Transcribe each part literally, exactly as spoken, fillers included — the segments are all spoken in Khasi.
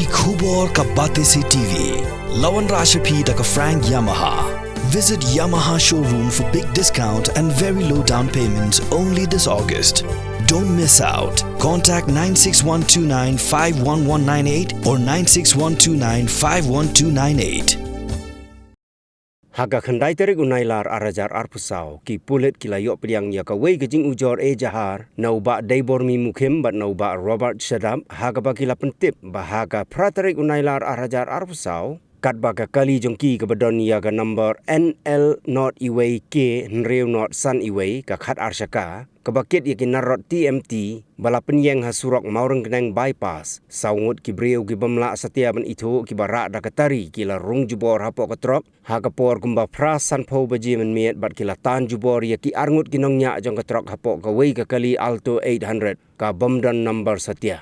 Ki khubor ka Batesi T V. La wanrah sha phi da ka Frank Yamaha. Visit Yamaha showroom for big discount and very low down payments only this August. Don't miss out. Contact nine six one two nine five one one nine eight or nine six one two nine five one two nine eight. Ha ka khyndai tarik u Nailar ar hajar arphew saw, ki pulit ki la ïoh pdiang ïa kawei ka jingujor ejahar na u Bah Deibormi Mukhim bad na u Bah Robert Shadap, ha kaba ki la pyntip ba ha ka phra tarik u Nailar ar hajar arphew saw, katba ka kali jong ki kaba don ïa ka number N L not iwei K hynriew not san iwei, ka khat ar shaka, kaba kit ïa ki narrot T M T ba la pynïeng ha surok Mawryngkneng bypass, saw ngut ki briew ki bym lah satia ban ithuh, kiba rah da ka tari, ki la rung jubor hapoh ka trok ha ka por kumba phra sanphew baje mynmiet bad ki la tan jubor ïa ki arngut ki nongñiah jong ka trok hapoh kawei ka kali Alto eight hundred, ka bym don number satia.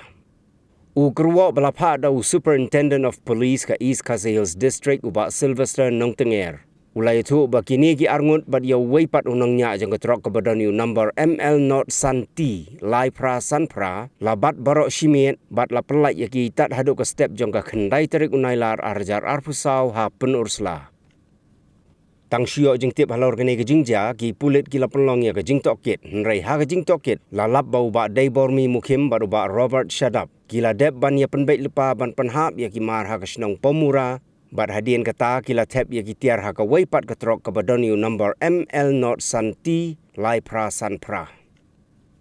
U kyrwoh ba la phah da u Superintendent of Police ka East Khasi Hills District, u Bah Sylvester Nongtnger, u la ïathuh ba kine ki arngut bad ïa uwei pat u nongñiah jong ka trok kaba don ïa u number M L not san T lai phra san phra la bat baroh shi miet bad la pyllait ïa ki tad haduh ka step jong ka khyndai tarik u Nailar ar hajar arphew saw ha Pynursla. Tang shu ïoh jingtip halor kane ka jingjia, ki pulit ki la pynlong ïa ka jingtohkit, hynrei ha ka jingtohkit la lap ba u Bah Deibormi Mukhim bad u Bah Robert Shadap ki la dep ban ïa pynbeit lypa ban pynhap ïa ki mar ha ka shnong Pamura, bad hadien kata ki la thep ïa ki tiar ha kawei pat ka trok kaba don ïa u number M L not san T lai phra san phra.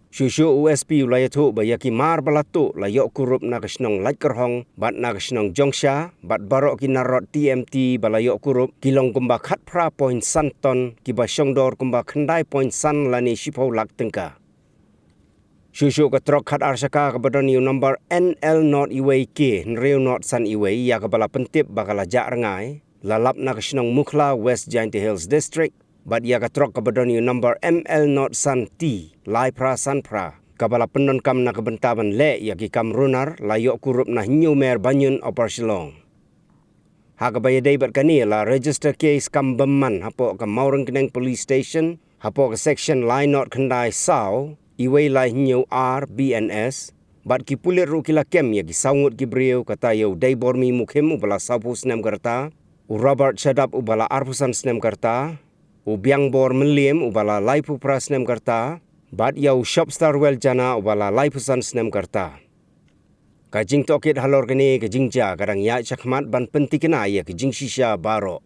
Shuh shuh u S P u la ïathuh ba ïa ki mar ba la tuh la ïoh kurup na ka shnong Laitkyrhong bad na ka shnong Jongsha, bad baroh ki narrot T M T ba la ïoh kurup ki long kumba khat phra point san ton, kiba shongdor kumba khyndai point san lane shiphew lak tyngka. Shuh shuh ka trok khat ar shaka kaba don ïa u number N L not iwei K hynriew not san iwei, ïa kaba la pyntip ba ka la jah rngai, la lap na ka shnong Mukhla, West Jaintia Hills District, bad ïa ka trok kaba don ïa u number M L not san T lai phra san phra, kaba la pyndonkam na ka bynta ban leh ïa ki kam runar, la ïoh kurup na Hynñiewmer Banion, Upper Shillong. Ha kaba ïadei bad kane, la register case kam bymman hapoh ka Mawryngkneng Police Station, hapoh ka section lai not khyndai saw, iwei lai hynñiew ar B N S, bad ki pulit ruh ki la kem ïa ki saw ngut ki briew, kata ïa u Deibormi Mukhim uba la sawphew snem ka rta, u Robert Shadap uba la arphew san snem ka rta, u Biangbor Mylliem uba la laiphew phra snem ka rta, bad ïa u Shopstar Weljana uba la laiphew san snem ka rta. Ka jingtohkit halor kane ka jingjia ka dang ïaid shakhmat ban pyntikna ïa ka jingshisha baroh.